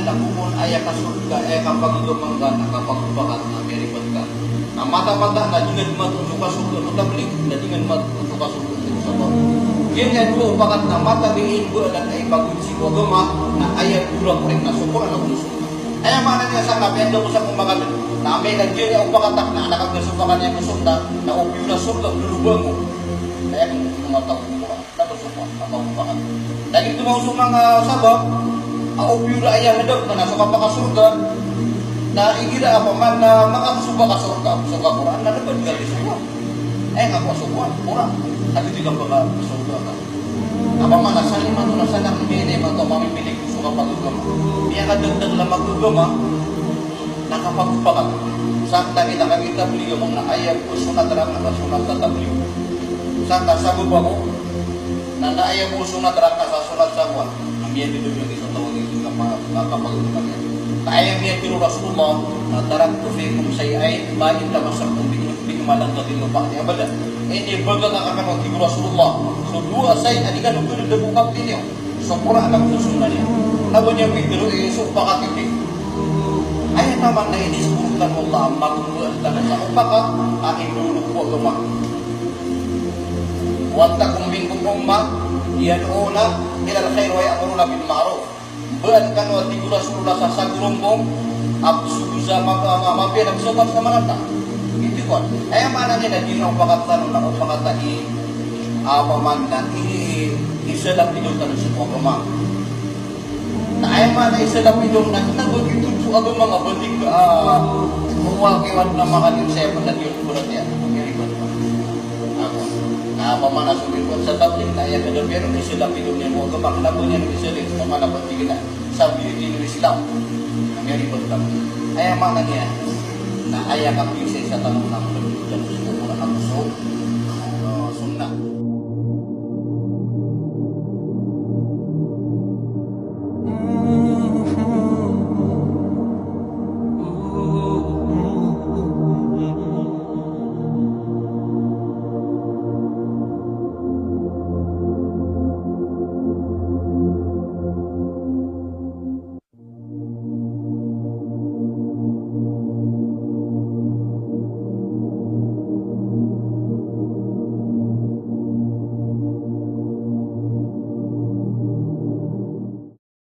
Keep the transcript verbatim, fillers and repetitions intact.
Na komoon aya kasorga, aya kapagagama ngka na kapagpakat na miyaribat ka. Na mataan-mataan na di ngka di matoon so kasorga o tablig, na di ngka di matoon so kasorga o sabap. Giya dowa o pakat na matabi i mbala na ipagosi ko agama, na aya borakorik na so Qur'an ago so Sunnah. Aya maana niyan sa kapiya da ko sa komakat na amay ka giya o pakat na anak a so pakat niyan ko Sunnah, na o piyo na sorga o lolobang o. Aya ko matao ko Qur'an. Na ba so Qur'an, na ba so Qur'an. Lagid oto man so manga sabap a o piyo da aya hadap ka na so kapakasorga. Na igira a pman na makasoba ka sorga, so ka Qur'an, na dapat ka di so Qur'an. Aya nga ko so Qur'an, Qur'an. Ati di ka pakasorga ka. Apa man na sa lima to na sa na mili man to mamimili ko so kapagagama. Miyakadagdag na magagama. Na kapagpakat. Sa lagid a kakitab liyo mo na aya ko sunnat raka sa sunnat sa tablig. Sa kasabap ako, na, na aya ko sunnat raka sa sunnat sa kuwan. Na miyadidog lagid sa tawag ito na pa-, na kapagpakat. Na aya miyatiro Rasulullah, na taraktu fikum shay'ayn, ma in tamassaktum bihi-, bihima lan tadillu ba'di abada. Ini baga ka kano, tig o Rasulullah. So dowa a shay' a di kano pwede dago kapiliyo. So Qur'an ago so Sunnah niyan. Na ba niyan pitharo i so pakat i di. Aya taman na inisbot tano o Allah a magombaan tano sa pakat a indolog ko agama. Waltakun minkum ummah yad'una ilal khair wa ya'muruna bil ma'ruf. Mbaan kano a tig o Rasulullah sa sagorombong a psogo sa ma-, ma-, mapiya na psogo sa marata. Ito kon. Aya maana niyan na di na o pakat tano na o pakat a i, apa man na i, i, isalapidaw tano sii ko agama. Na aya maana isalapidaw na, na ba giyoto so agama nga ba di ka, ah, kowa kiwan na makalim saya pala di ko berat ya. Miyaribat ka. Ako. Na apa man na so miyaribat sa tablig na aya kada pero isalapidaw niyan ko agama, na ba niyan isalapidaw, apa man na ba di ka na. Sabi niyan Islam. Miyaribat ka. Aya maana niyan na aya kapiya sa isa tano na miyaribat ka. So,